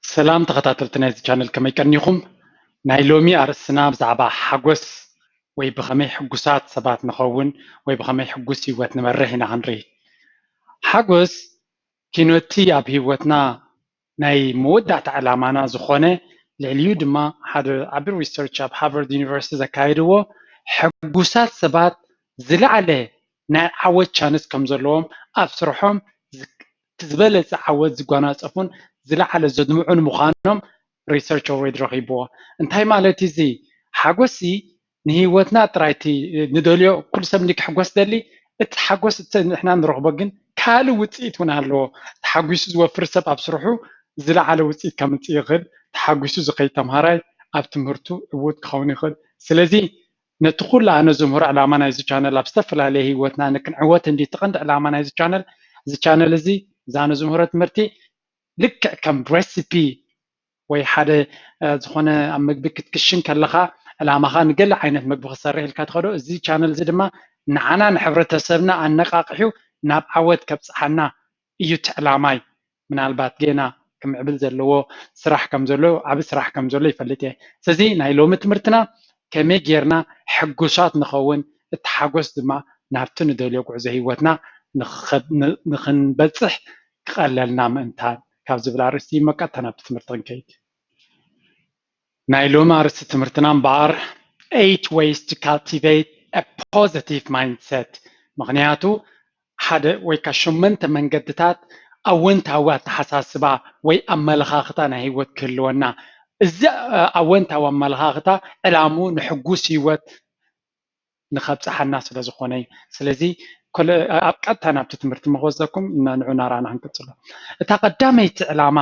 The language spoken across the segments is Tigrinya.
ሰላም ተኸታተልቲ ናይዚ ቻነል፣ ከመይ ቀኒኹም? ናይ ሎሚ ኣርእስትና ብዛዕባ ሓጎስ ወይ ብኸመይ ሕጉሳት ሰባት ንኸውን ወይ ብኸመይ ሕጉስ ህይወት ንመርሕ ኢና ክንርኢ። ሓጎስ ኪኖቲ ኣብ ህይወትና ናይ መወዳእታ ዕላማና ዝኾነ፣ ልዕሊኡ ድማ ሓደ ዓቢ ሪሰርች ኣብ ሃርቨርድ ዩኒቨርሲቲ ዘካየድዎ፣ ሕጉሳት ሰባት ዝለዓለ ናይ ዓወት ቻንስ ከም ዘለዎም፣ ኣብ ስርሖም ዝ- እቲ ዝበለጸ ዓወት ዝጓናጸፉን ዝለዓለ ዘድምዑን ምዃኖም ሪሰርች ኦልሬዲ ረኺብዎ። እንታይ ማለት እዩ እዚ? ሓጎስሲ ንህይወትና ጥራይ እቲ ንደልዮ፣ ኩሉ ሰብ እንዲ ክሕጎስ ደሊ፣ እቲ ሓጎስ እቲ ንሕና ንረኽቦ ግን ካልእ ውጽኢት እውን ኣለዎ። ተሓጒሱ ዝወፍር ሰብ ኣብ ስርሑ ዝለዓለ ውጽኢት ከምጽእ ይኽእል። ተሓጒሱ ዝኸይድ ተምሃራይ ኣብ ትምህርቱ ዕዉት ክኸውን ይኽእል። ስለዚ ነቲ ኩሉ ኣነ ዝምህሮ ዕላማ ናይዚ ቻነል ኣብ ዝተፈላለየ ህይወትና ንክንዕወት እንዲ እቲ ቀንዲ ዕላማ ናይዚ ቻነል፣ እዚ ቻነል እዚ፣ እዚ ኣነ ዝምህሮ ትምህርቲ ልክዕ ከም ሬሲፒ ወይ ሓደ ዝኾነ ኣብ ምግቢ ክትክሽን ከለኻ ዕላማኻ ንገለ ዓይነት ምግቢ ክትሰርሕ ኢልካ ትኸዶ፣ እዚ ቻነል እዚ ድማ ንዓና ንሕብረተሰብና ኣነቃቂሑ ናብ ዓወት ከብፅሓና እዩ እቲ ዕላማይ። ምናልባት ጌና ክምዕብል ዘለዎ ስራሕ ከም ዘሎ፣ ዓቢ ስራሕ ከም ዘሎ ይፈልጥ እየ። ስለዚ ናይ ሎሚ ትምህርትና ከመይ ጌርና ሕጉሳት ንኸውን፣ እቲ ሓጎስ ድማ ናብቲ ንደልዮ ጉዕዞ ህይወትና ንኽንበፅሕ ክቐለልና ምእንታን ካብ ዝብል ኣርእስቲ እዩ። መቀጥታ ናብቲ ትምህርቲ ክንከይድ። ናይ ሎሚ ኣርእስቲ ትምህርትና እምበኣር eight ways to cultivate a positive mindset። ምኽንያቱ ሓደ ወይ ከዓ ሸመንተ መንገድታት ኣወንታዊ ኣተሓሳስባ ወይ ኣመለኻኽታ ናይ ህይወት ክህልወና። እዚ ኣወንታዊ ኣመለኻኽታ ዕላምኡ ንሕጉስ ህይወት ንኸብፅሓና ስለ ዝኾነ እዩ። ስለዚ ኣብ ቀጥታ ናብቲ ትምህርቲ ምክወስደኩም ንዑ ናራና ክንቅፅሎ። እታ ቀዳመይቲ ዕላማ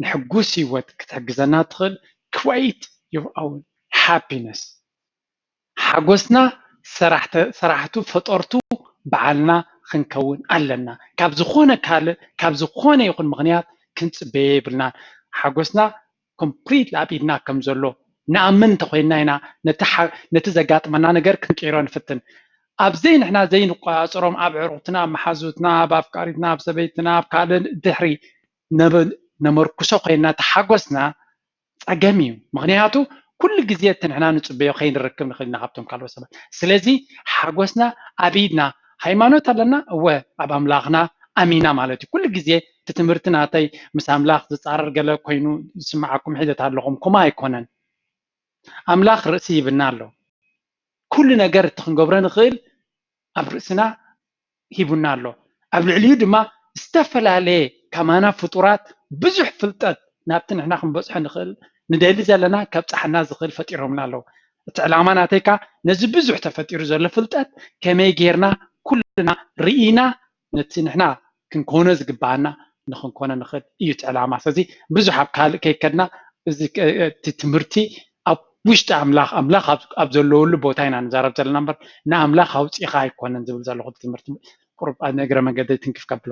ንሕጉስ ህይወት ክትሕግዘና ትኽእል create your own happiness። ሓጎስና ሰራሕቱ ፈጠርቱ በዓልና ክንከውን ኣለና። ካብ ዝኾነ ካልእ ካብ ዝኾነ ይኹን ምኽንያት ክንፅበዮ የብልናን። ሓጎስና ኮምፕሊት ኣብ ኢድና ከም ዘሎ ንኣምን እንተኮይንና ኢና ነቲ ዘጋጥመና ነገር ክንቅይሮ ንፍትን። ኣብ ዘይንሕና ዘይንቆፃፀሮም ኣብ ዕሩክትና ኣብ መሓዙትና ኣብ ኣፍቃሪትና ኣብ ሰበይትና ኣብ ካልእ ድሕሪ ነመርኩሶ ኮይንና ተሓጎስና ፀገም እዩ። ምክንያቱ ኩሉ ግዜ እቲ ንሕና ንፅበዮ ከይንረክብ ንኽእል ኢና ካብቶም ካልኦት ሰባት። ስለዚ ሓጎስና ኣብ ኢድና ሃይማኖት ኣለና እወ ኣብ ኣምላኽና ኣሚና ማለት እዩ። ኩሉ ግዜ እቲ ትምህርቲ ናተይ ምስ ኣምላኽ ዝፃረር ገለ ኮይኑ ዝስምዓኩም ሒደት ኣለኹም፣ ከምኡ ኣይኮነን። ኣምላኽ ርእሲ ሂብና ኣሎ። ኩሉ ነገር እቲ ክንገብሮ ንኽእል ኣብ ርእስና ሂቡና ኣሎ። ኣብ ልዕሊኡ ድማ ዝተፈላለየ ከማና ፍጡራት ብዙሕ ፍልጠት ናብቲ ንሕና ክንበፅሖ ንኽእል ንደሊ ዘለና ከብፅሓና ዝኽእል ፈጢሮምና ኣለዉ። እቲ ዕላማ ናተይካ ነዚ ብዙሕ ተፈጢሩ ዘሎ ፍልጠት ከመይ ጌርና ኩልና ርኢና ነቲ ንሕና ክንኮኖ ዝግባኣና ንክንኮኖ ንኽእል እዩ እቲ ዕላማ። ስለዚ ብዙሕ ኣብ ካልእ ከይከድና እዚ እቲ ትምህርቲ ኣብ ውሽጢ ኣምላኽ ኣምላኽ ኣብ ዘለወሉ ቦታ ኢና ንዛረብ ዘለና እምበር ንኣምላኽ ኣውፂኻ ኣይኮነን ዝብል ዘለኹ ትምህርቲ ቁሩብ ነገረ መገደይ ትንክፍ ከብሎ።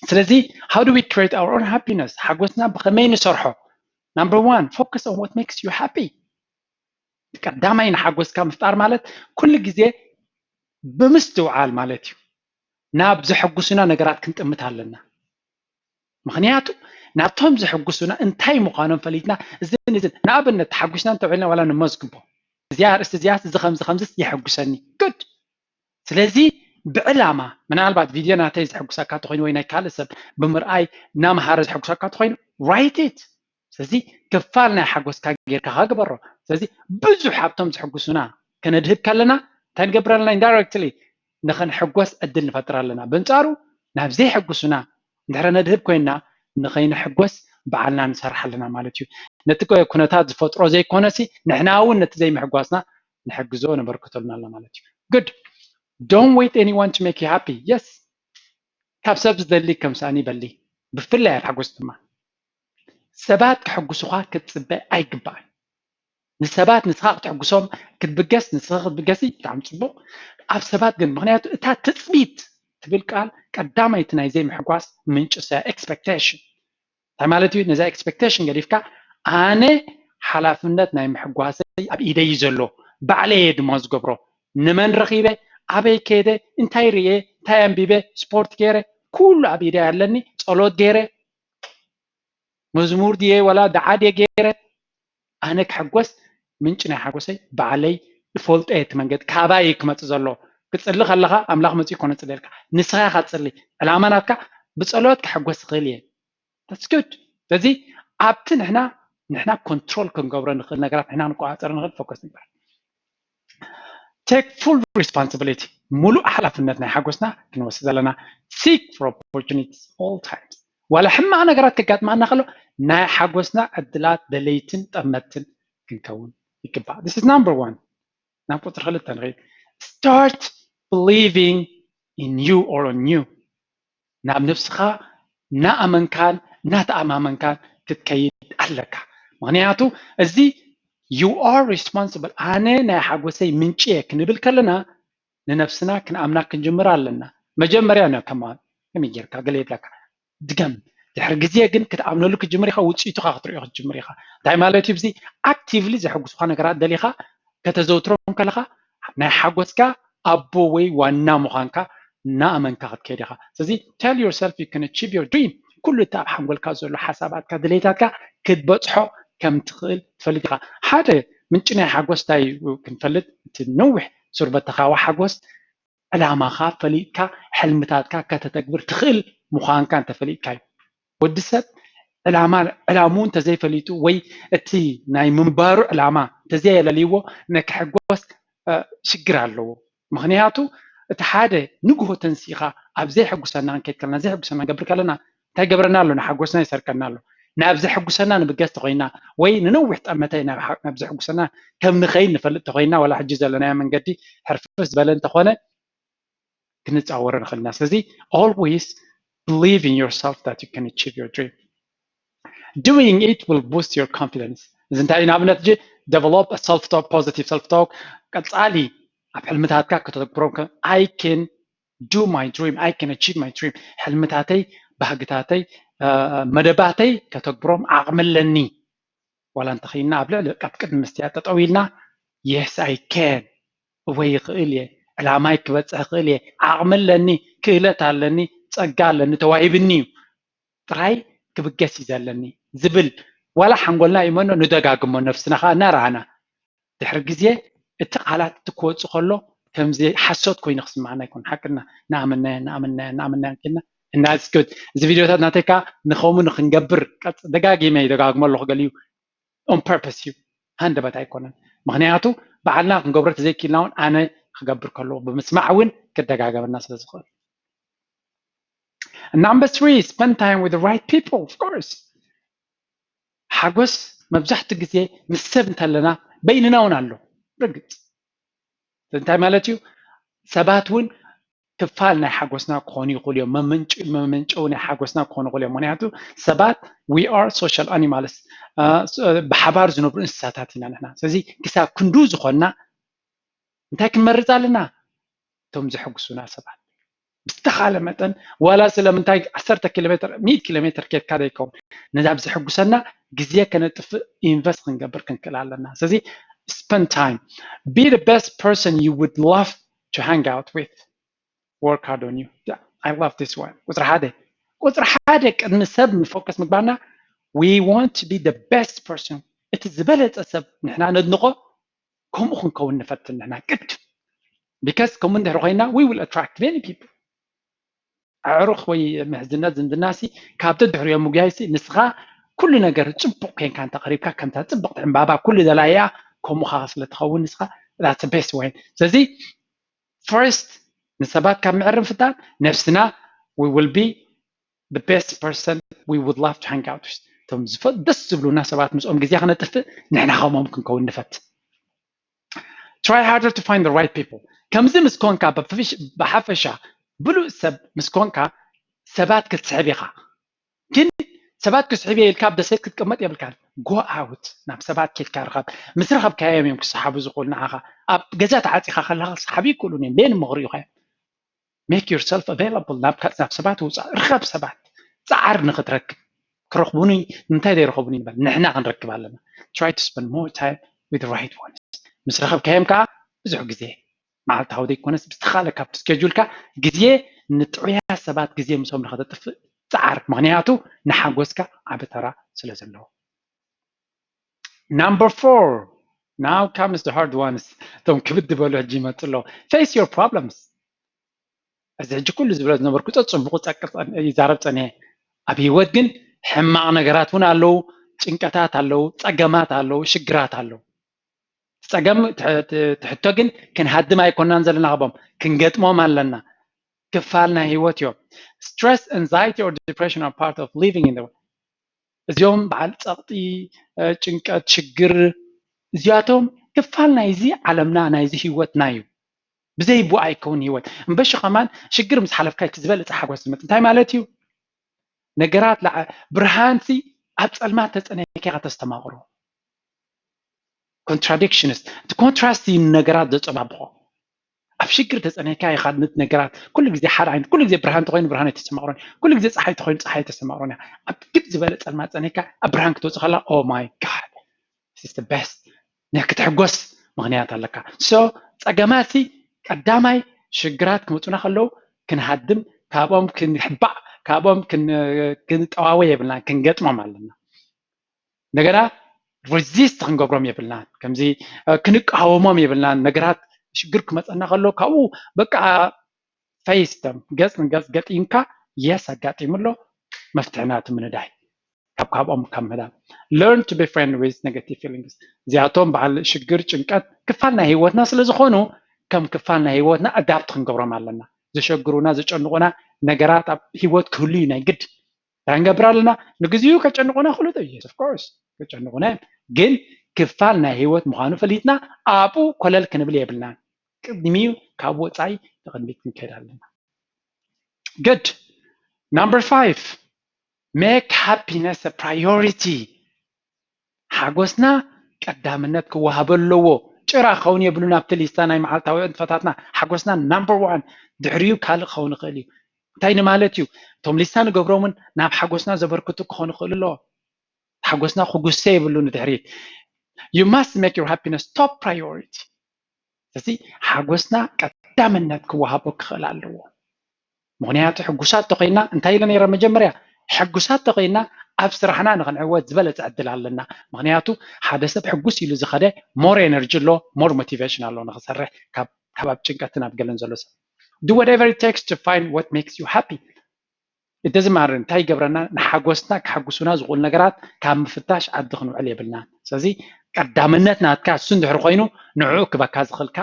ስለዚ how do we create our own happiness? ሓጎስና ብኸመይ ንሰርሖ? Number one, focus on what makes you happy። ቀዳማይ ንሓጎስካ ምፍጣር ማለት ኩሉ ግዜ ብምስትውዓል ማለት እዩ። ናብ ዘሐጉሱና ነገራት ክንጥምት ኣለና። ምክንያቱ ናብቶም ዘሐጉሱና እንታይ ምዃኖም ፈሊጥና እዝን እዝን ንኣብነት ተሓጒስና እንተውዒልና ዋላ ንመዝግቦ እዚኣ ኣርእስቲ እዚኣ እዚ ከምዚ ከምዚ የሐጉሰኒ good። ስለዚ ብዕላማ ምናልባት ቪድዮ ናተይ ዘሐጉሰካ ተኮይኑ ወይ ናይ ካልእ ሰብ ብምርኣይ እናምሃረ ዘሐጉሰካ ተኮይኑ write it። ስለዚ ክፋል ናይ ሓጎስካ ጌርካ ከግበሮ። ስለዚ ብዙሕ ኣብቶም ዘሐጉሱና ከነድህብ ከለና እንታይ ንገብር ኣለና? Indirectly ንኽንሕጎስ ዕድል ንፈጥር ኣለና። በንጻሩ ናብ ዘይሐጉሱና እንድሕረ ነድህብ ኮይንና ንኸይንሕጎስ ባዕልና ንሰርሕ ኣለና ማለት እዩ። ነቲ ኩነታት ዝፈጥሮ ዘይኮነሲ ንሕና እውን ነቲ ዘይምሕጓስና ንሕግዞ ነበርክተሉና ኣለና ማለት እዩ። Good. Don't wait anyone to make you happy. Yes. ካብ ሰብ ዝደሊ ከም ሳእኒ በሊ። ብፍላይ ኣብ ሓጎስ ድማ ሰባት ክሕጉሱኻ ክትፅበ ኣይግባእን። ንሰባት ንስኻ ክትሕጉሶም ክትብገስ ንስኻ ክትብገሲ ብጣዕሚ ፅቡቕ። ኣብ ሰባት ግን ምክንያቱ እታ ትፅቢት ትብል ቃል ቀዳማይቲ ናይ ዘይምሕጓስ ምንጭ ሰ expectation እንታይ ማለት እዩ? ነዛ expectation ገዲፍካ ኣነ ሓላፍነት ናይ ምሕጓሰይ ኣብ ኢደይ እዩ ዘሎ፣ ባዕለይ እየ ድማ ዝገብሮ። ንመን ረኺበ፣ ኣበይ ከይደ፣ እንታይ ርየ፣ እንታይ ኣንቢበ፣ ስፖርት ገይረ፣ ኩሉ ኣብ ኢደይ ኣለኒ፣ ጸሎት ገይረ መዝሙር ድየ ዋላ ደዓ ድየ ገይረ ኣነ ክሕጎስ ምንጪ ናይ ሓጎሰይ ባዕለይ እፈልጦ እየ። እቲ መንገዲ ካባይ እዩ ክመፅእ ዘሎ። ክፅሊ ከለኻ ኣምላኽ መፂኡ ኮነፅለልካ፣ ንስኻ ኢኻ ትፅሊ። ዕላማ ናትካ ብፀሎት ክሕጎስ ይኽእል እየ። That's good። ስለዚ ኣብቲ ንሕና ንሕና ኮንትሮል ክንገብሮ ንኽእል ነገራት ንሕና ክንቆፃፀሮ ንኽእል ፎከስ ንግበር። Take full responsibility፣ ሙሉእ ሓላፍነት ናይ ሓጎስና ክንወስድ ኣለና። Seek for opportunities all times። ዋላ ሕማቕ ነገራት ከጋጥመና ከሎ ናይ ሓጎስና ዕድላት ደለይትን ጠመትን ክንከውን ይግባእ። This is number one። ናብ ቁፅሪ ክልተ ንኸይድ። Start believing in you or on you። ናብ ነብስኻ እናኣመንካን እናተኣማመንካን ክትከይድ ኣለካ። ምኽንያቱ እዚ you are responsible፣ ኣነ ናይ ሓጎሰይ ምንጪ እየ ክንብል ከለና ንነብስና ክንኣምና ክንጅምር ኣለና። መጀመርያ ነ ከማ ከመይ ጌርካ ገለ ይብለካ ድገም። ድሕሪ ግዜ ግን ክትኣምነሉ ክትጅምር ኢኻ፣ ውፅኢቱ ኻ ክትሪኦ ክትጅምር ኢኻ። እንታይ ማለት እዩ? እዚ ኣክቲቭሊ ዘሐጉሱኻ ነገራት ደሊኻ ከተዘውትሮም ከለኻ ናይ ሓጎስካ ኣቦ ወይ ዋና ምዃንካ እናኣመንካ ክትከይድ ኢኻ። ስለዚ tell yourself you can achieve your dream። ኩሉ እቲ ኣብ ሓንጎልካ ዘሎ ሓሳባትካ ድሌታትካ ክትበፅሖ ከም ትኽእል ትፈልጥ ኢኻ። ሓደ ምንጪ ናይ ሓጎስ እንታይ እዩ ክንፈልጥ እቲ ነዊሕ ሱር በተኻዊ ሓጎስ ዕላማኻ ፈሊጥካ ሕልምታትካ ከተተግብር ትኽእል ምዃንካ እንተፈሊጥካ እዩ። ወዲ ሰብ ዕላማ ዕላምኡ እንተዘይፈሊጡ ወይ እቲ ናይ ምንባሩ ዕላማ እንተዘየለልይዎ ነክሕጎስ ሽግር ኣለዎ። ምኽንያቱ እቲ ሓደ ንግሆ ተንሲኻ ኣብ ዘይሕጉሰና ክንከይድ ከለና ዘይሕጉሰና ንገብር ከለና እንታይ ገብረና ኣሎ? ንሓጎስና ይሰርቀና ኣሎ። ናብ ዘሕጉሰና ንብገስ ተኾይና ወይ ንነዊሕ ጠመተ ናብ ዘሕጉሰና ከም ንኸይድ ንፈልጥ ተኾይና ዋላ ሕጂ ዘለናዮ መንገዲ ሕርፍፍ ዝበለ እንተኾነ ክንፃወሮ ንኽእልና። ስለዚ always believe in yourself that you can achieve your dream። Doing it will boost your confidence። እዚ እንታይ ንኣብነት ጂ develop self talk፣ positive self talk። ቀፃሊ ኣብ ሕልምታትካ ከተተግብሮም I can do my dream, I can achieve my dream። ሕልምታተይ፣ ባህግታተይ፣ መደባተይ ከተግብሮም ዓቕሚ ኣለኒ። ዋላ እንተኽኢልና ኣብ ልዕሊ ኣብ ቅድሚ መስትያት ጠጠው ኢልና yes I can፣ እወ ይኽእል እየ፣ ዕላማይ ክበፅሕ ይኽእል እየ፣ ዓቕሚ ኣለኒ፣ ክእለት ኣለኒ፣ ፀጋ ኣለኒ፣ ተዋሂብኒ እዩ፣ ጥራይ ክብገስ እዩ ዘለኒ ዝብል ዋላ ሓንጎልና ይመኖ ንደጋግሞ ነብስና ከዓ እናረኣና ድሕሪ ግዜ እቲ ቃላት እቲ ክወፅእ ከሎ ከምዚ ሓሶት ኮይኑ ክስማዓና ኣይኮን። ሓቅና እናኣመናዮ እናኣመናዮ እናኣመናዮ ኬድና እና good። እዚ ቪድዮታት ናተይ ከዓ ንኸምኡ ንክንገብር ደጋጊመ ይደጋግሞ ኣለኹ። ገሊኡ on purpose እዩ፣ ሃንደበት ኣይኮነን። ምክንያቱ ባዕልና ክንገብሮ ተዘይኪልና እውን ኣነ ክገብር ከለዎ ብምስማዕ እውን ክደጋገመና ስለ ዝኽእል። Number three, spend time with the right people, of course። ሓጎስ መብዛሕትኡ ግዜ ምስ ሰብ እንተለና በይንና እውን ኣሎ። ርግፅ እንታይ ማለት እዩ? ሰባት እውን ክፋል ናይ ሓጎስና ክኾኑ ይኽእሉ እዮም። መመንጨዊ ናይ ሓጎስና ክኾኑ ይኽእሉ እዮም። ምክንያቱ ሰባት we are social animals፣ ብሓባር ዝነብሩ እንስሳታት ኢና ንሕና። ስለዚ ክሳብ ክንዱ ዝኾንና እንታይ ክንመርፅ ኣለና? እቶም ዘሐጉሱና ሰባት ብዝተኻለ መጠን ዋላ ስለምንታይ ዓሰርተ ኪሎ ሜትር ሚእቲ ኪሎ ሜትር ኬድካ ዘይከውን ነዛ ብዘሐጉሰና ግዜ ከነጥፍእ ኢንቨስት ክንገብር ክንክእል ኣለና። ስለዚ spend time, be the best person you would love to hang out with, work hard on you. I love this one. ቁፅሪ ሓደ ቁፅሪ ሓደ ቅድሚ ሰብ ንፎከስ ምግባርና we want to be the best person፣ እቲ ዝበለፀ ሰብ ንሕና ነድንቆ ከምኡ ክንከውን ንፈትን ንሕና ቅድም because ከምኡ እንድሕር ኮይና we will attract many people። ኣዕሩኽ ወይ ምሕዝነት ዝምድና ሲ ካብ ደድሕሪኦም ምጉያይ ሲ ንስኻ ኩሉ ነገር ፅቡቕ ኮንካ እንተቐሪብካ ከምታ ፅብቕቲ ዕምባባ ኩሉ ደላያ ከምኡኻ ስለ ትኸውን ንስኻ that's best way። ስለዚ first ንሰባት ካብ ምዕርም ፍታን ነብስና we will be the best person we would love to hang out with። እቶም ደስ ዝብሉና ሰባት ምስኦም ግዜ ክነጥፍእ ንሕና ከምኦም ክንከውን ንፈት። Try harder to find the right people። ከምዚ ምስ ኮንካ ብሓፈሻ ብሉእ ሰብ ምስ ኮንካ ሰባት ክትስሕብ ኢኻ። ግን ሰባት ክስሕብ እየ ኢልካ ኣብ ደሴት ክትቅመጥ የብልካን። Go out፣ ናብ ሰባት ኬድካ ርኸብ። ምስ ረኸብካዮም እዮም ክሰሓቡ ዝኽእሉ ንዓኻ። ኣብ ገዛ ተዓፂኻ ከለኻ ክሰሓቡ ይክእሉን እዮም። በየን እሞ ክርእዩኻ እዮም? Make yourself available፣ ናብ ሰባት ውፃእ፣ ርኸብ ሰባት፣ ፃዓር ንክትረክብ። ክረኽቡኒ ንምንታይ ዘይረኸቡኒ ንበል፣ ንሕና ክንረክብ ኣለና። Try to spend more time with the right ones። ምስ ረኸብካዮም ከዓ ብዙሕ ግዜ መዓልታዊ ዘይኮነስ ብዝተኻለ ካብቲ ስኬጁልካ ግዜ ንጥዑያት ሰባት ግዜ ምስኦም ንኸተጥፍእ ፃዓር፣ ምክንያቱ ንሓጎስካ ዓቢ ተራ ስለ ዘለዎ። Number four, now comes the hard ones. እቶም ክብድ ዝበሉ ሕጂ ይመፁ ኣለዉ። Face your problems. እዚ ሕጂ ኩሉ ዝብሎ ዝነበርኩ ፀ- ፅቡቅ ፀቅ- ይዛረብ ፀኒሐ። ኣብ ህይወት ግን ሕማቅ ነገራት እውን ኣለዉ፣ ጭንቀታት ኣለዉ፣ ፀገማት ኣለዉ፣ ሽግራት ኣለዉ። ፀገም ትሕ- ትሕቶ ግን ክንሃድም ኣይኮናን ዘለና፣ ካብኦም ክንገጥሞም ኣለና። ክፋል ናይ ህይወት እዮም። Stress, anxiety or depression are part of living in the world. እዚኦም በዓል ፀቕጢ፣ ጭንቀት፣ ሽግር፣ እዚኣቶም ክፋል ናይዚ ዓለምና ናይዚ ህይወትና እዩ። ብዘይ ብኡ ኣይከውን ህይወት። እምበሺ ከማን ሽግር ምስ ሓለፍካ እቲ ዝበለፀ ሓጎስ ዝመፅ እንታይ ማለት እዩ? ነገራት ብርሃንሲ ኣብ ፀልማት ተፀኒዕካ ተስተማቕሮ። Contradictions፣ እቲ ኮንትራስት እዩ ነገራት ዘፀባብቆ። ኣብ ሽግር ተፀኒዕካ ኢኻ ነቲ ነገራት ኩሉ ግዜ ሓደ ዓይነት፣ ኩሉ ግዜ ብርሃን ተኮይኑ ብርሃን ኣይተስተማቕሮን፣ ኩሉ ግዜ ፀሓይ ተኮይኑ ፀሓይ ኣይተስተማቕሮን እያ። ኣብ ግድ ዝበለ ፀልማት ፀኒዕካ ኣብ ብርሃን ክትወፅእ ከላ oh my God, this is the best፣ ክትሕጎስ ምክንያት ኣለካ። So ፀገማትሲ ቀዳማይ ሽግራት ክመፁና ከለዉ ክንሃድም፣ ካብኦም ክንሕባእ፣ ካብኦም ክንጠዋወ የብልና፣ ክንገጥሞም ኣለና። እንደገና resist ክንገብሮም የብልናን፣ ከምዚ ክንቃወሞም የብልናን። ነገራት ሽግር ክመፀና ከሎ ካብኡ በቃ face them፣ ገፅ ንገፅ ገጢምካ yes ኣጋጢሙ ኣሎ፣ መፍትሒ ናቱ ምንዳይ፣ ካብ ካብኦም ካብ ምህዳም። Learn to befriend with negative feelings። እዚኣቶም በዓል ሽግር፣ ጭንቀት ክፋል ናይ ህይወትና ስለ ዝኾኑ ከም ክፋል ናይ ህይወትና adapt ክንገብሮም ኣለና። ዘሸግሩና ዘጨንቁና ነገራት ኣብ ህይወት ክህሉ እዩ ናይ ግድ። እንታይ ንገብር ኣለና? ንግዚኡ ከጨንቁና ክእሉ እዮም፣ of course ከጨንቁና እዮም፣ ግን ክፋል ናይ ህይወት ምዃኑ ፈሊጥና ኣብኡ ኮለል ክንብል የብልናን። ቅድሚኡ ካብ ወፃኢ ንቅድሚት ክንከይድ ኣለና። Good. Number five, make happiness a priority. ሓጎስና ቀዳምነት ክወሃቦ ኣለዎ። ጭራ ክኸውን የብሉን ኣብቲ ሊስታ ናይ መዓልታዊ ንጥፈታትና። ሓጎስና number one፣ ድሕሪኡ ካልእ ክኸውን ይኽእል እዩ። እንታይ ንማለት እዩ? እቶም ሊስታ ንገብሮምን ናብ ሓጎስና ዘበርክቱ ክኾኑ ይኽእሉ ኣለዎ። ሓጎስና ክጉሰ የብሉን ድሕሪት። You must make your happiness top priority። ስለዚ ሓጎስና ቀዳምነት ክወሃቦ ክኽእል ኣለዎ። ምክንያቱ ሕጉሳት ተኮይና፣ እንታይ ኢለ ነይረ መጀመርያ? ሕጉሳት ተኮይና ኣብ ስራሕና ንክንዕወት ዝበለፀ ዕድል ኣለና። ምክንያቱ ሓደ ሰብ ሕጉስ ኢሉ ዝኸደ more energy ኣሎ፣ more motivation ኣሎ ንክሰርሕ፣ ካብ ካብ ኣብ ጭንቀትን ኣብ ገለን ዘሎ ሰብ። Do whatever it takes to find what makes you happy. It doesn't matter እንታይ ይገብረና፣ ንሓጎስና ክሓጉሱና ዝኽእሉ ነገራት ካብ ምፍታሽ ዓዲ ክንውዕል የብልናን። ስለዚ ቀዳምነት ናትካ እሱ እንድሕር ኮይኑ ንዕኡ ክበካ ዝኽእልካ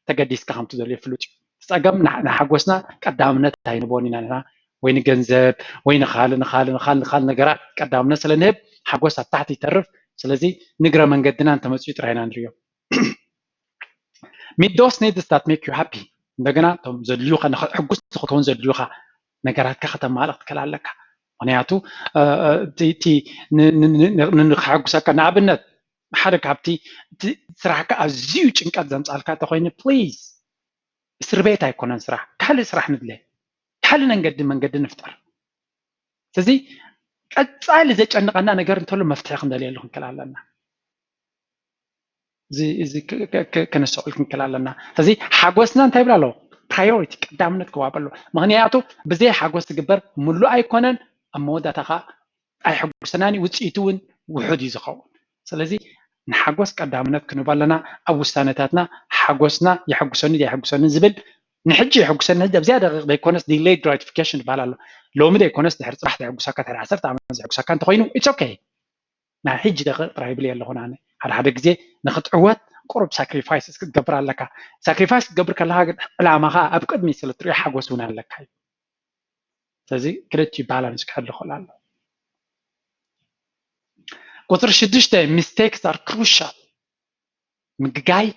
ተገዲስካ ከም ትደልዮ ፍሉጥ እዩ። ጸገም ንሓ- ንሓጎስና ቀዳምነት ኣይንቦን ኢና ንሕና፣ ወይ ንገንዘብ ወይ ንኻልእ ንኻልእ ንኻልእ ንኻልእ ነገራት ቀዳምነት ስለ ንህብ ሓጎስ ኣብ ታሕቲ ይተርፍ። ስለዚ ንግረ መንገድና እንተመፅኡ ጥራይ ኢና ንሪኦ። Meet those needs that make you happy። እንደገና እቶም ዘድልዩካ ንክሕጉስ ንክትከውን ዘድልዩካ ነገራትካ ከተማልእ ክትክእል ኣለካ። ምክንያቱ እቲ ንክሕጉሰካ ንኣብነት ሓደ ካብቲ እቲ ስራሕካ ኣዝዩ ጭንቀት ዘምፃልካ እንተኮይኑ please እስር ቤት ኣይኮነን ስራሕ፣ ካልእ ስራሕ ንድለ፣ ካልእ መንገዲ መንገዲ ንፍጠር። ስለዚ ቀፃሊ ዘጨንቀና ነገር እንተሎ መፍትሒ ክንደልየሉ ክንክእል ኣለና። እዚ ከነስተውዕል ክንክእል ኣለና። ስለዚ ሓጎስና እንታይ ይብል ኣለዎ? ፕራዮሪቲ ቀዳምነት ክዋብ ኣለዎ። ምክንያቱ ብዘይ ሓጎስ ትግበር ምሉእ ኣይኮነን፣ ኣብ መወዳእታ ከዓ ኣይሕጉሰናን እዩ፣ ውፅኢቱ እውን ውሑድ እዩ ዝኸውን። ስለዚ ንሓጎስ ቀዳምነት ክንህቦ ኣለና። ኣብ ውሳነታትና ሓጎስና የሐጉሰኒ ዶ የሐጉሰኒ ዝብል ንሕጂ የሐጉሰኒ፣ ኣብዚ ደቂቕ ዘይኮነስ ዲሌይድ ግራቲፊኬሽን ዝበሃል ኣሎ። ሎሚ ዘይኮነስ ድሕሪ ፅባሕ ዘሐጉሰካ፣ ድሕሪ ዓሰርተ ዓመት ዘሐጉሰካ እንተኮይኑ it's okay። ናይ ሕጂ ደቂቕ ጥራይ ይብል ኣለኹን ኣነ። ሓደ ሓደ ግዜ ንክትዕወት ቁሩብ ሳክሪፋይስ ክትገብር ኣለካ። ሳክሪፋይስ ክትገብር ከለካ ግን ዕላማካ ኣብ ቅድሚት ስለ ትሪኦ ሓጎስ እውን ኣለካ እዩ። ስለዚ ክልቲኡ ባላንስ ክሕሉ ይኽእል ኣሎ። ቁፅሪ ሽዱሽተ፣ mistakes are crucial። ምግጋይ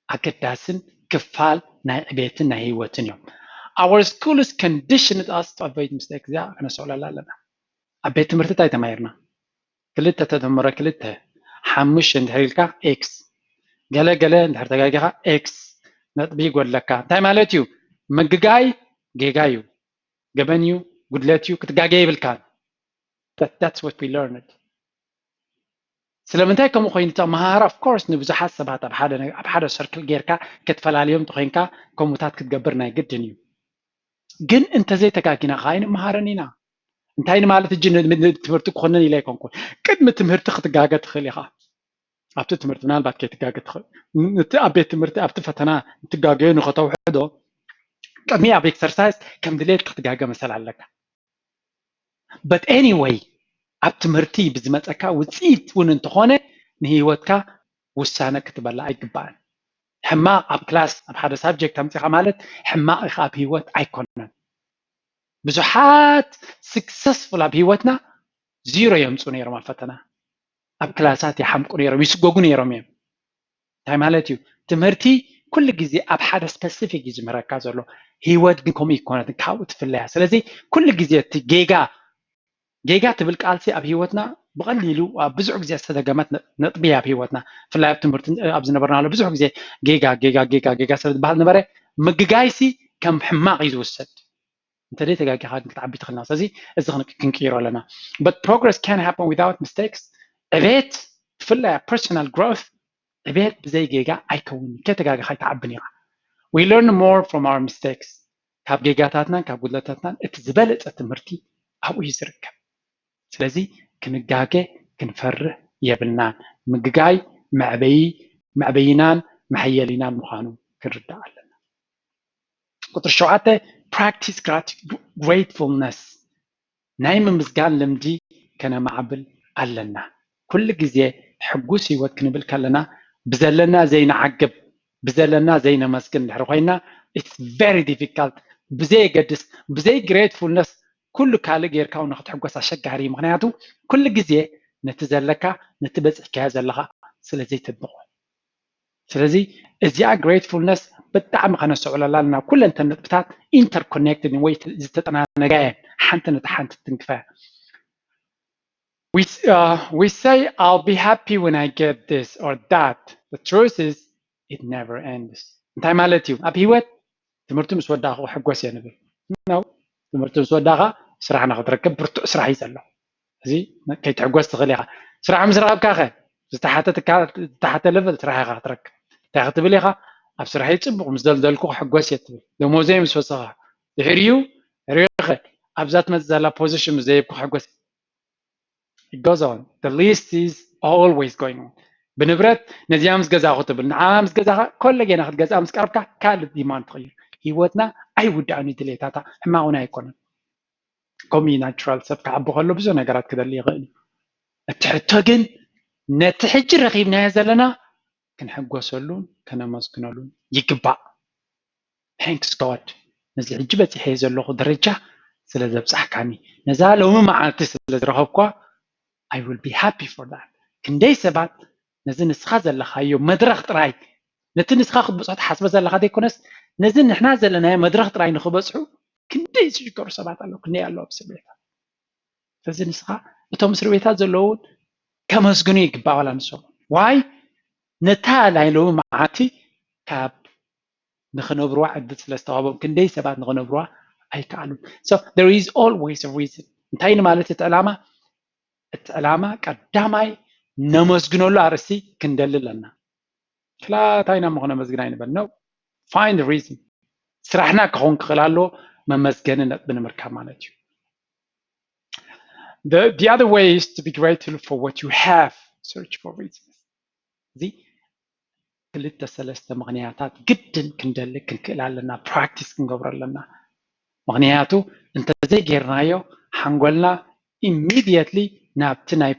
ኣገዳስን ክፋል ናይ ዕቤትን ናይ ህይወትን እዮም። Our schools conditioned us to avoid mistake። እዚኣ ከነስተውዕለላ ኣለና። ኣብ ቤት ትምህርቲ እንታይ ተማሂርና? ክልተ ተደምረ ክልተ ሓሙሽተ እንድሕር ኢልካ ኤክስ፣ ገለ ገለ እንድሕር ተጋጊኻ ኤክስ ነጥቢ ይጎድለካ። እንታይ ማለት እዩ? ምግጋይ ጌጋ እዩ፣ ገበን እዩ፣ ጉድለት እዩ፣ ክትጋገ ይብልካን። That's what we learned። ስለምንታይ ከምኡ ኮይኑ? ተመሃራ of course ንብዙሓት ሰባት ኣብ ሓደ ኣብ ሓደ ሰርክል ጌርካ ክትፈላልዮም ተኮይንካ ከምኡታት ክትገብር ናይ ግድን እዩ። ግን እንተዘይተጋጊና ከዓ ኣይንመሃርን ኢና። እንታይ ንማለት እጂ ትምህርቲ ክኾነን ኢለ ኣይኮንኩን። ቅድሚ ትምህርቲ ክትጋገ ትኽእል ኢኻ። ኣብቲ ትምህርቲ ምናልባት ከይትጋገ ትኽእል። እቲ ኣብ ቤት ትምህርቲ ኣብቲ ፈተና ትጋገዮ ንኸተውሕዶ ቅድሚ ኣብ ኤክሰርሳይዝ ከም ድሌት ክትጋገ መሰል ኣለካ። But anyway ኣብ ትምህርቲ ብዝመፀካ ውፅኢት እውን እንተኾነ ንህይወትካ ውሳነ ክትበላ ኣይግባእን። ሕማቕ ኣብ ክላስ ኣብ ሓደ ሳብጀክት ኣምፂኻ ማለት ሕማቕ ኢኻ ኣብ ህይወት ኣይኮነን። ብዙሓት ስክሰስፉል ኣብ ህይወትና ዚሮ የምፁ ነይሮም ኣብ ፈተና ኣብ ክላሳት ይሓምቁ ነይሮም ይስጎጉ ነይሮም እዮም። እንታይ ማለት እዩ? ትምህርቲ ኩሉ ግዜ ኣብ ሓደ ስፐሲፊክ እዩ ዝምህረካ ዘሎ። ህይወት ግን ከምኡ ይኮነት ካብኡ ትፍለያ። ስለዚ ኩሉ ግዜ እቲ ጌጋ ጌጋ ትብል ቃልሲ ኣብ ህይወትና ብቐሊሉ ኣብ ብዙሕ ግዜ ዝተደገመት ነጥቢ ኣብ ህይወትና ብፍላይ ኣብ ትምህርቲ ኣብ ዝነበርናሉ ብዙሕ ግዜ ጌጋ ጌጋ ጌጋ ጌጋ ስለ ዝበሃል ነበረ ምግጋይሲ ከም ሕማቕ እዩ ዝውሰድ። እንተደይ ተጋጊኻ ግን ክትዓቢ ትኽእልና። ስለዚ እዚ ክንቅይሮ ኣለና። But progress can happen without mistakes. ዕቤት ብፍላይ ኣብ personal growth ዕቤት ብዘይ ጌጋ ኣይከውንን። ከይተጋገኻ ኣይትዓብን ኢኻ። We learn more from our mistakes. ካብ ጌጋታትናን ካብ ጉድለታትናን እቲ ዝበለፀ ትምህርቲ ኣብኡ እዩ ዝርከብ። ስለዚ ክንጋገ ክንፈርህ የብልናን። ምግጋይ መዕበይናን መሐየሊናን ምዃኑ ክንርዳእ ኣለና። ቁፅሪ ሸውዓተ practice gratefulness ናይ ምምስጋን ልምዲ ከነማዕብል ኣለና። ኩሉ ግዜ ሕጉስ ህይወት ክንብል ከለና ብዘለና ዘይንዓግብ ብዘለና ዘይነመስግን ድሕሪ ኮይና it's very difficult። ብዘየገድስ ብዘይ gratefulness ኩሉ ካልእ ጌርካ እውን ንክትሕጎስ ኣሸጋሪ እዩ። ምክንያቱ ኩሉ ግዜ ነቲ ዘለካ ነቲ በፂሕካዮ ዘለካ ስለ ዘይትድንቆ ስለዚ እዚኣ gratefulness ብጣዕሚ ከነስተውዕለላ ኣለና። ኩለን እተን ነጥብታት interconnected ወይ ዝተጠናነጋ እየን። ሓንቲ ነታ ሓንቲ ትንክፋ። We, uh, we say I'll be happy when I get this or that. The truth is it never ends. እንታይ ማለት እዩ? ኣብ ህይወት ትምህርቲ ምስ ወዳእኹ ሕጎስ እየ ንብል። No። ትምህርቲ ምስ ወዳእኻ ስራሕ ንክትረክብ ብርቱዕ ስራሕ እዩ ዘሎ። እዚ ከይትሕጎስ ትኽእል ኢኻ። ስራሕ ምስ ረኸብካ ኸ ዝተሓተ ሌቨል ስራሕ ኢኻ ክትረክብ። እንታይ ክትብል ኢኻ? ኣብ ስራሐይ ፅቡቕ ምስ ደልደልኩ ክሕጎስ እየ ትብል። ደሞዘይ ምስ ወሰኸ ድሕሪኡ ሪኸ ኣብዛ ትመፅእ ዘላ ፖዚሽን ምስ ዘይብኩ ክሕጎስ It goes on. The list is always going on. ብንብረት ነዚኣ ምስ ገዛኹ ትብል ንዓ ምስ ገዛኻ ኮለ ጌና ክትገዝኣ ምስ ቀርብካ ካልእ ዲማንድ ትኽይር። ህይወትና ኣይውዳእን እዩ ድሌታታ ሕማቕ እውን ኣይኮነን። ከምኡ ናቹራል ሰብ ክዓቢ ከሎ ብዙሕ ነገራት ክደሊ ይኽእል እዩ። እቲ ሕቶ ግን ነቲ ሕጂ ረኺብናዮ ዘለና ክንሕጎሰሉን ከነመስግነሉን ይግባእ። Thanks God ነዚ ሕጂ በፂሐዮ ዘለኹ ደረጃ ስለ ዘብፃሕካኒ ነዛ ሎሚ መዓልቲ ስለ ዝረኸብኳ I will be happy for that። ክንደይ ሰባት ነዚ ንስኻ ዘለኻዮ መድረኽ ጥራይ ነቲ ንስኻ ክትበፅሖ ትሓስቦ ዘለኻ ዘይኮነስ ነዚ ንሕና ዘለናዮ መድረኽ ጥራይ ንክበፅሑ ክንደይ ዝሽገሩ ሰባት ኣለዉ ክንደይ ኣለዉ ኣብ እስር ቤታት። ስለዚ ንስኻ እቶም እስር ቤታት ዘለዉ እውን ከመስግኑ ይግባእ ዋላ ንሶም ዋይ ነታ ናይ ሎሚ መዓልቲ ካብ ንኽነብርዋ ዕድል ስለ ዝተዋህቦም ክንደይ ሰባት ንኽነብርዋ ኣይከኣሉን። So there is always a reason። እንታይ ንማለት እቲ ዕላማ? እቲ ዕላማ ቀዳማይ ነመስግነሉ ኣርእስቲ ክንደሊ ኣለና። ክላታይ ናብ ምኾነ መስግን ኣይንበል ነው። Find reason። ስራሕና ክኸውን ክኽእል ኣለዎ መመስገኒ ነጥቢ ንምርካብ ማለት እዩ። The, the other way is to be grateful for what you have. Search for reasons. እዚ ክልተ ሰለስተ ምኽንያታት ግድን ክንደሊ ክንክእል ኣለና ፕራክቲስ ክንገብሮ ኣለና። ምኽንያቱ እንተዘይጌርናዮ ሓንጎልና ኢሚድየትሊ ናብቲ ናይ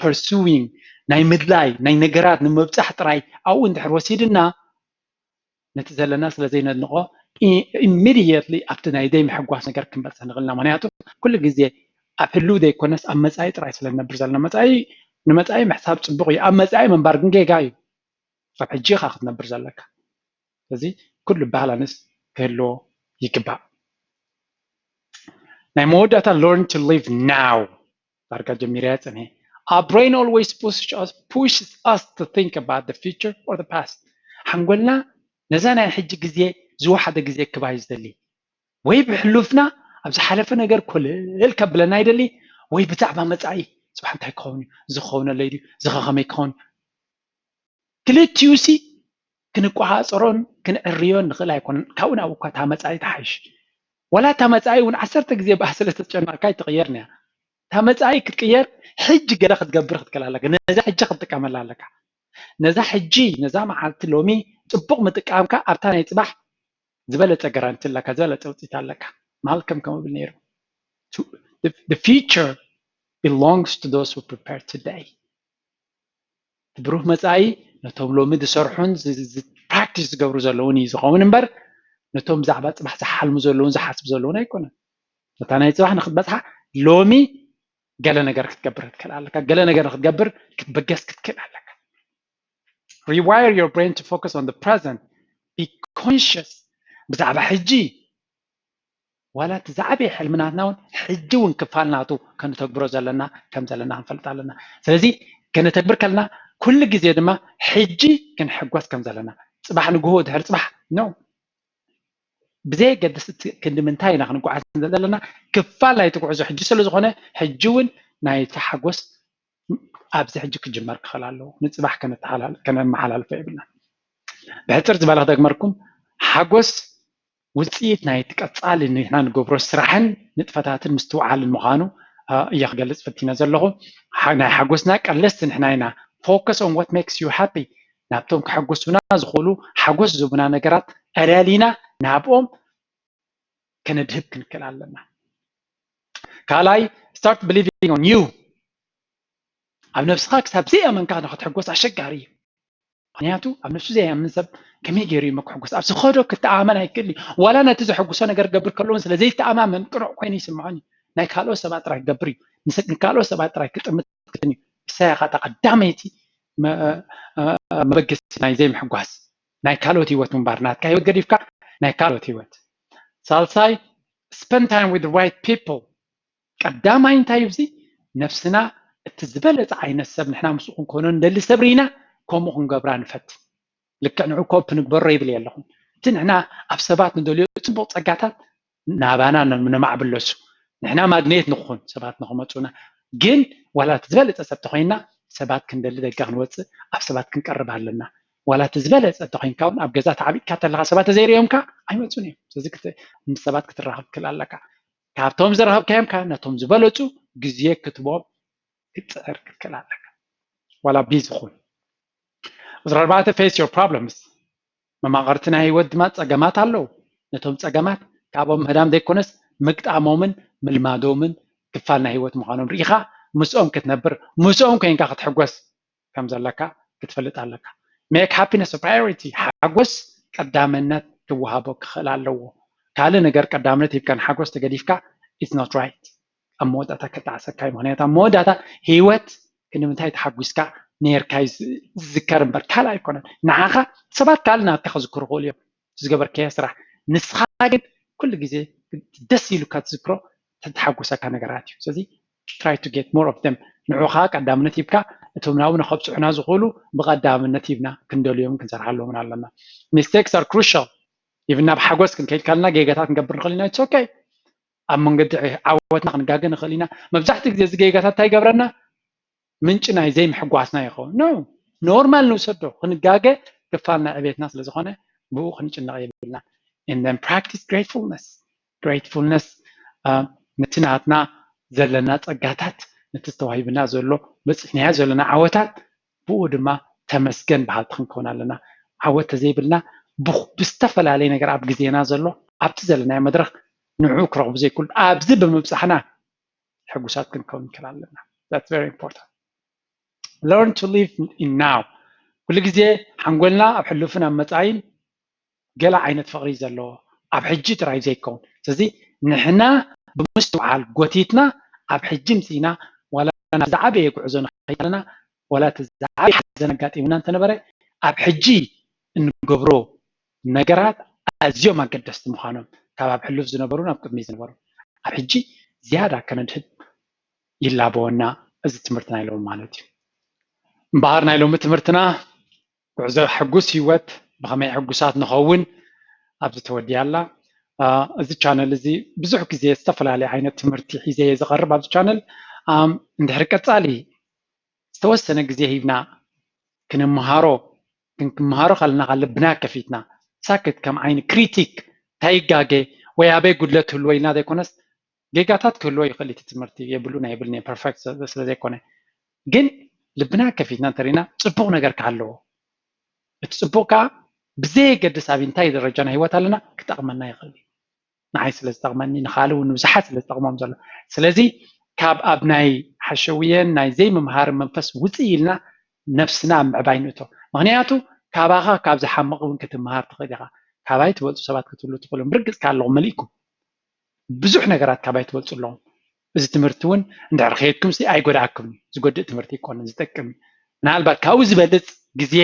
ፐርሱዊንግ ናይ ምድላይ ናይ ነገራት ንምብፃሕ ጥራይ ኣብኡ እንድሕር ወሲድና ነቲ ዘለና ስለ ዘይነድንቆ ኢሚድየትሊ ኣብቲ ናይ ደይ ምሕጓስ ነገር ክንበፅሕ ንኽእልና ምክንያቱ ኩሉ ግዜ ኣብ ህልው ዘይኮነስ ኣብ መፃኢ ጥራይ ስለ ንነብር ዘለና መፃኢ ንመፃኢ ምሕሳብ ፅቡቅ እዩ ኣብ መፃኢ ምንባር ግን ጌጋ እዩ ካብ ሕጂ ኢኻ ክትነብር ዘለካ ስለዚ ኩሉ ባላንስ ክህልዎ ይግባእ ናይ መወዳእታ learn to live now ዳርጋ ጀሚረያ ፀኒሐ our brain always pushes us, pushes us to think about the future or the past ሓንጎልና ነዛ ናይ ሕጂ ግዜ ዝወሓደ ግዜ ክባይ ዝደሊ ወይ ብሕሉፍና ኣብ ዝሓለፈ ነገር ኮለል ከብለና ይደሊ ወይ ብዛዕባ መፃኢ ፅባሕ እንታይ ክኸውን እዩ ዝኸውነለይ ድዩ ዝኸኸመይ ክኸውን ክልቲኡ ሲ ክንቆፃፀሮን ክንዕርዮን ንኽእል ኣይኮነን ካብኡ ናብ እኳ እታ መፃኢ ትሓይሽ ዋላ እታ መፃኢ እውን ዓሰርተ ግዜ ብኣ ስለ ተጨነቕካ ኣይትቕየርን እያ። እታ መፃኢ ክትቅየር ሕጂ ገለ ክትገብር ክትክእል ኣለካ። ነዛ ሕጂ ክትጥቀመላ ኣለካ። ነዛ ሕጂ፣ ነዛ መዓልቲ ሎሚ ፅቡቕ ምጥቃምካ ኣብታ ናይ ፅባሕ ዝበለፀ ጋራንቲ ኣለካ፣ ዝበለፀ ውፅኢት ኣለካ። ማልከም ከምኡ ብል ነይሩ፣ the future belongs to those who prepare today። እቲ ብሩህ መፃኢ ነቶም ሎሚ ዝሰርሑን ፕራክቲስ ዝገብሩ ዘለውን እዩ ዝኸውን እምበር ነቶም ብዛዕባ ፅባሕ ዝሓልሙ ዘለውን ዝሓስቡ ዘለውን ኣይኮነን። ነታ ናይ ፅባሕ ንክትበፅሓ ሎሚ ገለ ነገር ክትገብር ክትክእል ኣለካ። ገለ ነገር ንክትገብር ክትበገስ ክትክእል ኣለካ። Rewire your brain to focus on the present. Be conscious ብዛዕባ ሕጂ። ዋላ እቲ ዝዓበየ ሕልምናትና እውን ሕጂ እውን ክፋል ናቱ ከነተግብሮ ዘለና ከም ዘለና ክንፈልጥ ኣለና። ስለዚ ከነተግብር ከለና ኩሉ ግዜ ድማ ሕጂ ክንሕጎስ ከም ዘለና፣ ፅባሕ ንግሆ ድሕሪ ፅባሕ ነው ብዘየገድስ እቲ ክንዲ ምንታይ ኢና ክንጓዓዝ ዘለና፣ ክፋል ናይቲ ጉዕዞ ሕጂ ስለ ዝኾነ ሕጂ እውን ናይቲ ሓጎስ ኣብዚ ሕጂ ክጅመር ክኽእል ኣለዎ። ንፅባሕ ከነመሓላልፎ የብልና። ብሕፅር ዝበለ ክደግመልኩም፣ ሓጎስ ውፅኢት ናይቲ ቀፃሊ ንሕና ንገብሮ ስራሕን ንጥፈታትን ምስትውዓልን ምዃኑ እየ ክገልፅ ፈቲነ ዘለኹ። ናይ ሓጎስና ቀለስቲ ንሕና ኢና። Focus on what makes you happy። ናብቶም ከሐጉሱና ዝኽእሉ ሓጎስ ዝህቡና ነገራት ኣላሊና ናብኦም ከነድህብ ክንክእል ኣለና። ካልኣይ፣ start believing on you። ኣብ ነብስኻ ክሳብ ዘይኣመንካ ንክትሕጎስ ኣሸጋሪ እዩ። ምክንያቱ ኣብ ነብሱ ዘይኣምን ሰብ ከመይ ገይሩ እዩ ክሕጎስ? ኣብ ዝኸዶ ክተኣማመን ኣይክእል እዩ። ዋላ ነቲ ዘሐጉሶ ነገር ክገብር ከለውን ስለ ዘይተኣማመን ቅኑዕ ኮይኑ ይስምዖን እዩ። ናይ ካልኦት ሰባት ጥራይ ክገብር እዩ። ንካልኦት ሰባት ጥራይ ክጥምት ክትን እዩ። እሳይ ኢኻ እታ ቀዳመይቲ መበገሲ ናይ ዘይምሕጓስ። ናይ ካልኦት ህይወት ምንባር፣ ናትካ ህይወት ገዲፍካ ናይ ካልኦት ህይወት። ሳልሳይ፣ spend time with the right people። ቀዳማይ እንታይ እዩ? እዚ ነብስና እቲ ዝበለፀ ዓይነት ሰብ ንሕና ምስኡ ክንኮኖ ንደሊ ሰብ ርኢና ከምኡ ክንገብራ ንፈትን። ልክዕ ንዑ ኮፕ ንግበሮ ይብል የለኹም። እቲ ንሕና ኣብ ሰባት ንደልዮ ፅቡቕ ፀጋታት ናባና ነማዕብለሱ። ንሕና ማግኔት ንኹን ሰባት ንክመፁና። ግን ዋላ እቲ ዝበለፀ ሰብ ተኮይንና ሰባት ክንደሊ ደጋ ክንወፅእ ኣብ ሰባት ክንቀርብ ኣለና። ዋላ እቲ ዝበለፀ ተኮይንካ እውን ኣብ ገዛ ተዓቢጥካ ተለካ ሰባት ተዘይርእዮምካ ኣይመፁን እዮም። ስለዚ ምስ ሰባት ክትራኸብ ክል ኣለካ። ካብቶም ዝረኸብካዮም ከ ነቶም ዝበለፁ ግዜ ክትቦም ክትፅዕር ክትክእል ኣለካ። ዋላ ቢዚ ኹን። ቁፅሪ ኣርባዕተ፣ face your problems። መማቕርቲ ናይ ህይወት ድማ ፀገማት ኣለዉ። ነቶም ፀገማት ካብኦም ምህዳም ዘይኮነስ ምግጣሞምን ምልማዶምን ክፋል ናይ ህይወት ምዃኖም ርኢኻ ምስኦም ክትነብር፣ ምስኦም ኮይንካ ክትሕጎስ ከም ዘለካ ክትፈልጥ ኣለካ። Make happiness a priority። ሓጎስ ቀዳምነት ክወሃቦ ክኽእል ኣለዎ። ካልእ ነገር ቀዳምነት ሂብካ ንሓጎስ ተገዲፍካ it's not right። ኣብ መወዳእታ ከጣዕሰካ እዩ። ምክንያቱ ኣብ መወዳእታ ህይወት ክንምንታይ ተሓጒስካ ነርካ እዩ ዝዝከር እምበር ካልእ ኣይኮነን። ንዓኻ ሰባት ካልእ ናትካ ክዝክሩ ክኽእሉ እዮም ዝገበርካዮ ስራሕ፣ ንስኻ ግን ኩሉ ግዜ ደስ ኢሉካ ትዝክሮ ተሓጉሰካ ነገራት እዩ። ስለዚ try to get more of them። ንዑኻ ቀዳምነት ሂብካ እቶም ናብኡ ንኸብፅሑና ዝኽእሉ ብቐዳምነት ሂብና ክንደልዮምን ክንሰርሓሎምን ኣለና። Mistakes are crucial። ኢቭን ናብ ሓጎስ ክንከይድ ካልና ጌጋታት ክንገብር ንኽእል ኢና። It's okay። ኣብ መንገዲ ዓወትና ክንጋገ ንኽእል ኢና። መብዛሕትኡ ግዜ እዚ ጌጋታት እንታይ ይገብረና? ምንጪ ናይ ዘይምሕጓስና ይኸውን። No፣ ኖርማል ንውሰዶ። ክንጋገ ክፋል ናይ ዕቤትና ስለ ዝኾነ ብኡ ክንጭነቕ የብልና። And then practice gratefulness። Gratefulness ነቲ ናትና ዘለና ፀጋታት፣ ነቲ ዝተዋሂብና ዘሎ፣ በፂሕናዮ ዘለና ዓወታት ብኡ ድማ ተመስገን በሃልቲ ክንከውን ኣለና። ዓወት ተዘይብልና ብዝተፈላለየ ነገር ኣብ ግዜና ዘሎ ኣብቲ ዘለናዮ መድረኽ ንዑ ክረኽቡ ዘይክእሉ ኣብዚ ብምብፃሕና ሕጉሳት ክንከውን ንክእል ኣለና። That's very important። Learn to live in now። ኩሉ ግዜ ሓንጎልና ኣብ ሕሉፍን ኣብ መፃኢን ገለ ዓይነት ፍቕሪ ዘለዎ ኣብ ሕጂ ጥራይ ዘይከውን። ስለዚ ንሕና ብምስትውዓል ጎቲትና ኣብ ሕጂ ምፅኢና ዋላ ዝዓበየ ጉዕዞ ንኸይድ ኣለና ዋላ እቲ ዝዓበየ ሓዘን ኣጋጢሙና እንተነበረ ኣብ ሕጂ እንገብሮ ነገራት ኣዝዮም ኣገደስቲ ምዃኖም ካብ ኣብ ሕሉፍ ዝነበሩን ኣብ ቅድሚ ዝነበሩ ኣብ ሕጂ ዝያዳ ከነድህብ ይላበወና። እዚ ትምህርቲ ናይ ሎሚ ማለት እዩ። እምበኣር ናይ ሎሚ ትምህርትና ጉዕዞ ሕጉስ ህይወት ብኸመይ ሕጉሳት ንኸውን ኣብዚ ተወዲያ ኣላ። እዚ ቻነል እዚ ብዙሕ ግዜ ዝተፈላለየ ዓይነት ትምህርቲ ሒዘ እየ ዝቐርብ ኣብዚ ቻነል። እንድሕሪ ቀፃሊ ዝተወሰነ ግዜ ሂብና ክንምሃሮ ክንክምሃሮ ከለና ካብ ልብና ከፊትና ሳክት ከም ዓይኒ ክሪቲክ እንታይ ይጋገ ወይ ኣበይ ጉድለት ህልዎ ኢልና ዘይኮነስ ጌጋታት ክህልዎ ይኽእል። እቲ ትምህርቲ የብሉን ኣይብልን እየ፣ ፐርፌክት ስለ ዘይኮነ። ግን ልብና ከፊትና እንተሪና ጽቡቕ ነገር ከ ኣለዎ። እቲ ጽቡቕ ከዓ ብዘየገድስ ኣብ እንታይ ደረጃ ናይ ህይወት ኣለና ክጠቕመና ይኽእል እዩ። ንዓይ ስለ ዝጠቕመኒ፣ ንኻልእ እውን ንብዙሓት ስለ ዝጠቕሞም ዘሎ። ስለዚ ካብ ኣብ ናይ ሓሸውየን ናይ ዘይምምሃር መንፈስ ውፅእ ኢልና ነብስና ኣብ ምዕባይ ንእቶ። ምክንያቱ ካባኻ ካብ ዝሓምቕ እውን ክትምሃር ትኽእል ኢኻ። ካባይ ትበልፁ ሰባት ክትህሉ ትኽእሉ። ብርግፅ ካለኹም መሊእኩም ብዙሕ ነገራት ካባይ ትበልፁ ኣለኹም። እዚ ትምህርቲ እውን እንድሕር ከየድኩም ሲ ኣይጎድኣኩም እዩ። ዝጎድእ ትምህርቲ ይኮነ፣ ዝጠቅም እዩ። ምናልባት ካብኡ ዝበልፅ ግዜ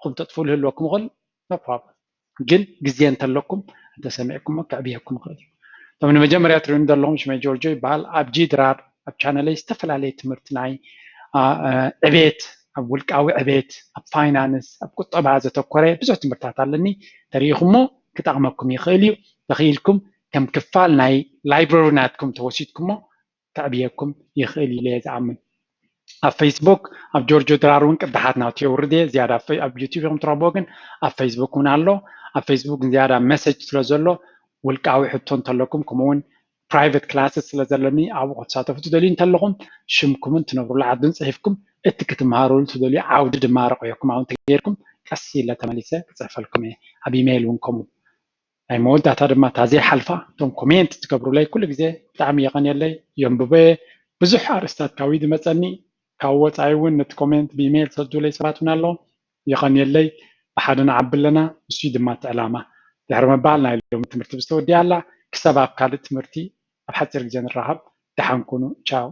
ኹም ተጥፍሉ ህልወኩም ይኽእል፣ no problem። ግን ግዜ እንተለኩም እንተሰሚዕኩሞ ከዕብየኩም ይኽእል እዩ። እቶም ንመጀመርያ ትሪኡኒ ዘለኹም ሽመይ ጆርጆ ይበሃል። ኣብ ጂ ድራር ኣብ ቻነለይ ዝተፈላለየ ትምህርቲ ናይ አ፣ አ፣ ዕቤት፣ ኣብ ውልቃዊ ዕቤት፣ ኣብ ፋይናንስ፣ ኣብ ቁጠባ ዘተኮረ ብዙሕ ትምህርትታት ኣለኒ። ተሪኢኹሞ ክጠቕመኩም ይኽእል እዩ። ተኽኢልኩም ከም ክፋል ናይ ላይብረሪ ናትኩም ተወሲድኩሞ ከዕብየኩም ይኽእል ኢለ እየ ዝኣምን። ኣብ ፌስቡክ ኣብ ጆርጆ ድራር እውን ቅዳሓት ናቱ የውርድ እየ። ዝያዳ ኣብ ፈ- ኣብ ዩቲዩብ ኢኹም ትረኽብዎ፣ ግን ኣብ ፌስቡክ እውን ኣሎ። ኣብ ፌስቡክ ዝያዳ መሰጅ ስለ ዘሎ ውልቃዊ ሕቶ እንተለኩም ከምኡውን ፕራይቨት ክላስስ ስለ ዘለኒ ኣብኡ ክትሳተፉ ትደልዩ እንተለኹም ሽምኩምን ትነብሩሉ ዓድን ፅሒፍኩም እቲ ክትመሃሩሉ ትደልዩ ዓውዲ ድማ ረቑየኩም ኣብኡ እንተገይርኩም ቀስ ኢለ ተመሊሰ ክፅሕፈልኩም እየ። ኣብ ኢሜይል እውን ከምኡ። ናይ መወዳእታ ድማ እታ ዘይሓልፋ እቶም ኮሜንት ትገብሩለይ ኩሉ ግዜ ብጣዕሚ የቐንየለይ፣ የንብቦ እየ። ብዙሕ ኣርእስታት ካብ ኢድ መፀኒ፣ ካብ ወፃኢ እውን ነቲ ኮሜንት ብኢሜይል ሰዱለይ ሰባት እውን ኣለዉ። የቐንየለይ። ብሓደ ንዓቢ ኣለና፣ ንሱ እዩ ድማ እቲ ዕላማ። ድሕሪ ምባል ናይ ሎሚ ትምህርቲ ብዝተወዲኣ ኣላ። ክሳብ ኣብ ካልእ ትምህርቲ ኣብ ሓፂር ግዜ ንራኸብ። ደሓን ኩኑ። ቻው።